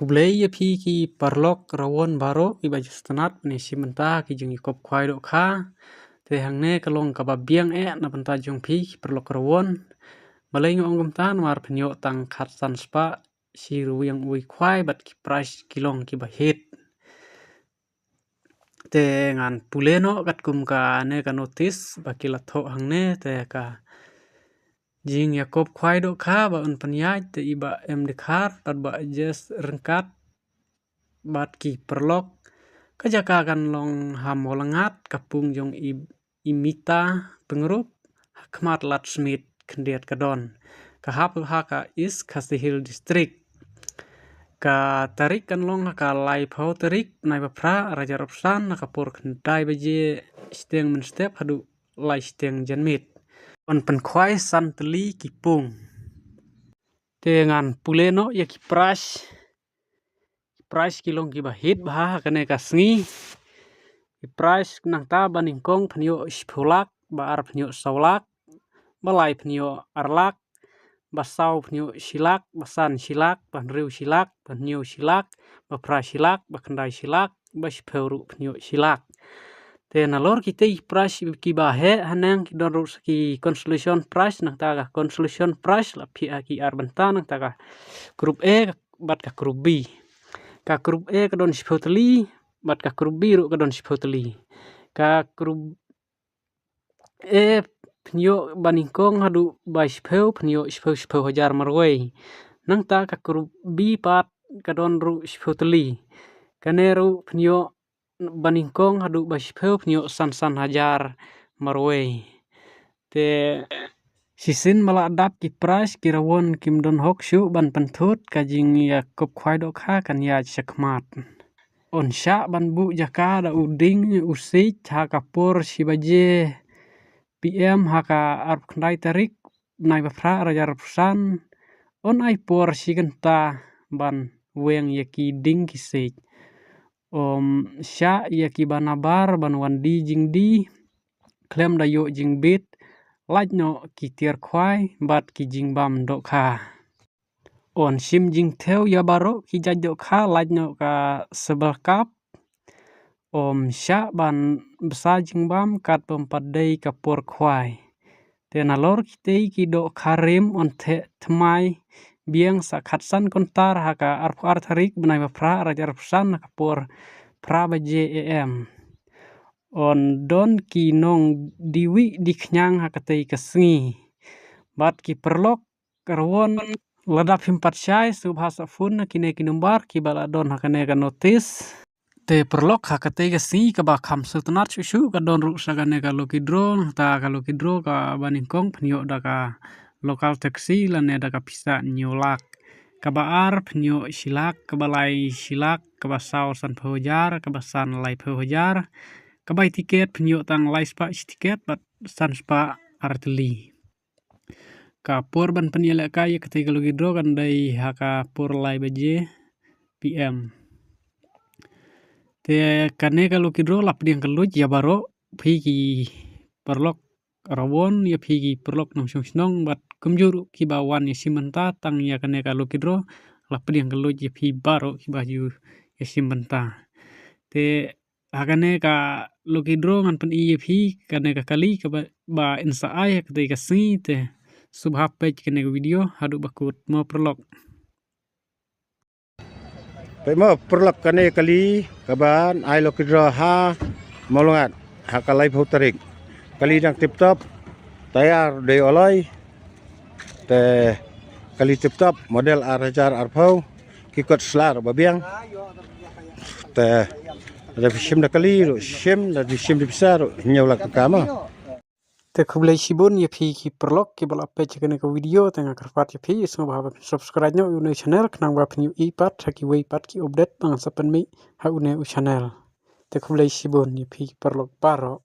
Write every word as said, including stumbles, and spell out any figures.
Khublei ïa phi ki paralok rawon baroh kiba ju sngewtynnat ban ïa shim bynta ki jingïakop khwai dohkha. Te hangne ka long kaba biang eh na bynta jong phi ki paralok rawon. Balei nga ong kumta? Namar phin ïoh tang khatsan spah shi ryngwiang uwei khwai bad ki prize ki long kiba hit. Te ngan pule noh katkum kane ka notice ba ki la thoh hangne. Te ka jingïakop khwai dohkha ba un pynïaid te i Bah M Dkhar bad Bah Jes Ryngkat bad ki paralok. Ka jaka kan long ha Mawlyngngat, ka pung jong i, i Mita Pyngrope, ha khmat Lad Smit khyndiat ka don. Ka hap ha ka East Khasi Hills District. Ka tarik kan long ha ka laiphew tarik bnai ba phra arhajar arphew san, ha ka por khyndai baje shiteng mynstep haduh lai shiteng janmiet. Yn pynkhwai san tylli ki pung. Te ngan pule noh ïa ki prize. Ki prize ki long kiba hit bha ha kane ka sngi. Ki prize nangta ba nyngkong phin ïoh shiphew lak, ba ar phin ïoh saw lak, ba lai phin ïoh ar lak, ba saw phin ïoh shi lak, ba san shi lak, ba hynriew shi lak, ba hynñiew shi lak, ba phra shi lak, ba khyndai shi lak, ba shiphew ruh phin ïoh shi lak. Te nalor kitei ki prize kiba heh haneng ki don ruh sa ki consolation prize, nangta ka consolation prize la phiah ha ki ar bynta, nangta ka group A bad ka group B. Ka group A ka don shiphew tylli bad ka group B ruh ka don shiphew tylli. Ka group A phin ïoh ba nyngkong haduh ba shiphew phin ïoh shiphew shiphew hajar marwei. Nangta ka group B pat ka don ruh shiphew tylli. Kane ruh phin ïoh ba nyngkong haduh ba shiphew phin ïoh san san hajar marwei. Te shisien ba la dap ki prize ki rawon kim don hok shuh ban pynthut ka jingïakop khwai dohkha kan ïaid shakhmat. Yn shah ban buh jaka da u ding u siej ha ka por shi baje P M ha ka arphew khyndai tarik bnai ba phra arhajar arphew san. Yn ai por shi kynta ban weng ïa ki ding ki siej. Ym shah ïa kiba nabar ban wan die jingdie khlem da ïoh jingbit, lait noh ki tiar khwai bad ki jingbam dohkha. Yn shim jingthew ïa baroh ki jait dohkha, lait noh ka Silver Cup. Ym shah ban bsa jingbam katba ym pat dei ka por khwai. Te nalor kitei ki dohkha rim yn theh thymmai biang sa khatsan kyntar ha ka arphew ar tarik bnai ba phra arhajar arphew san ha ka por phra baje A M. Yn don ki nongdie wih die khñiang ha katei ka sngi. Bad ki paralok rawon, lada phim pat shai, sngewbha sa phone na kine ki number kiba la don ha kane ka notice. Te paralok, ha katei ka sngi kaba kham sngewtynnat shuh shuh ka don ruh sa kane ka lucky draw. Nangta ka lucky draw kaba nyngkong phin ïoh da ka local taxi lane da ka pisa hynñiew lak. Kaba ar phin ïoh shi lak, kaba lai shi lak, kaba saw sanphew hajar, kaba san laiphew hajar. Ka bai tiket phin ïoh tang lai spah shi tiket bad san spah ar tylli. Ka por ban pynïalehkai ïa katei ka lucky draw kan dei ha ka por lai baje P M. Te kane ka lucky draw la pdiang kylluid ïa baroh phi ki paralok rawon, ïa phi ki paralok nongshong shnong bad kumjuh ruh kiba wan ïa shim bynta tang ïa kane ka lucky draw, la pdiang kylluid ïa phi baroh kiba ju ïa shim bynta. Te ha kane ka lucky draw ngan pyni ïa phi kane ka kali kaba, ba yn sa ai ha katei ka sngi. Te sngewbha peit kane ka video haduh ba kut mo paralok. Peit mo paralok, kane ka kali kaba yn ai lucky draw ha Mawlyngngat ha ka laiphew tarik. Kali dang tip top, tayar dei aloi. Te kali tip top model ar hajar arphew, ki kot sla ruh ba biang. Te lada phi shim da kali ruh shim, lada phi shim da pisa ruh hynñiew lak tyngka mo. Te khublei shibun ïa phi ki paralok kiba la peit ïa kane ka video. Te nga kyrpad ïa phi sngewbha ba phin subscribe noh ïa une u channel khnang ba phin ïohi pat ha kiwei pat ki update ba ngan sa pynmih ha une u channel. Te khublei shibun ïa phi ki paralok baroh.